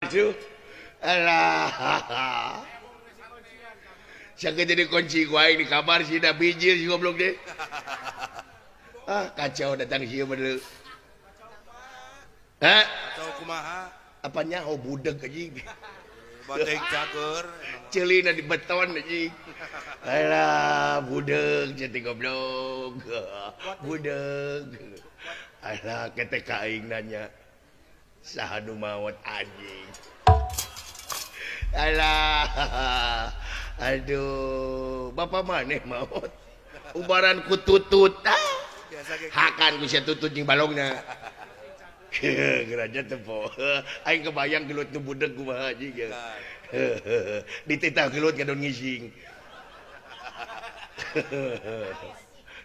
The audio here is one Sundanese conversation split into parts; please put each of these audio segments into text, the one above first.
Aduh. Alah. Siapa jadi kunci ku aing di kamar sih dah bijil si goblok deh. Ah, kacau datang sih bener. Hah? Kacau kumaha? Apanya oh budeg anjing. Batik cager. Ceulina di beton anjing. Alah, budeg jadi goblok. Budeg. Alah, ketek ka aing nanya. Saha nu maot anjing. Alah. Aduh, bapak maneh maot. Ubaran ku tutut. Hakan ku sia tutut jeung balongna. Geraja teu aing kebayang gelut nu budeg kumaha anjing. Dititah gelut ngadon ngising.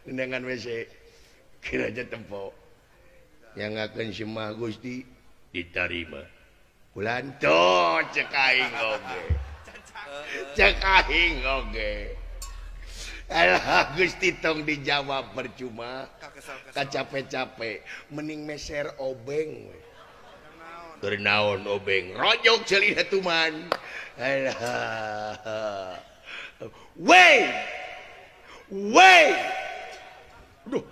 Nenangan WC. Geraja tempo. Yang akan semah Gusti diterima. Kulanto cek aing oge. Cek aing oge. Alah Gusti tong dijawab percuma. Kacape-cape mending meser obeng we. Keur naon obeng rojok ceulina tuman. Alah. Wey. Wey. Aduh.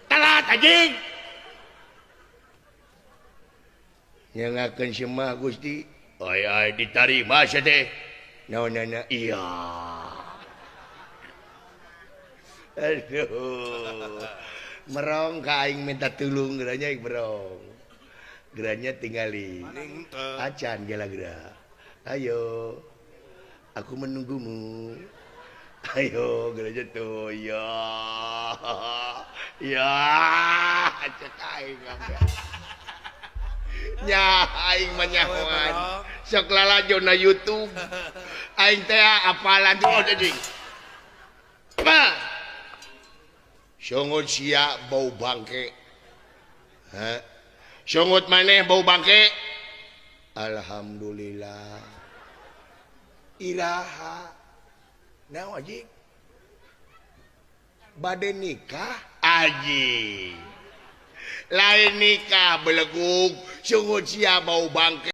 Telat anjing. Nyangakeun semah Gusti. Ai ai ditarima sia teh. Naonana iya. Aduh. Merong ka aing minta tulung geranya aing merong. Geranya tingali. Acan gela-gera. Ayo. Aku menunggumu. Ayo geranya tuh. Ya. Ya, cek aing. Nya aing mah nyahoan. Sok lalajo na YouTube. Aing teh apalan tuh anjing. Pa. Songot sia bau bangke. Ha? Songot maneh bau bangke. Alhamdulillah. Iraha. Naon anjing? Bade nikah anjing. Lain nikah belegug, sungut sia bau bangke.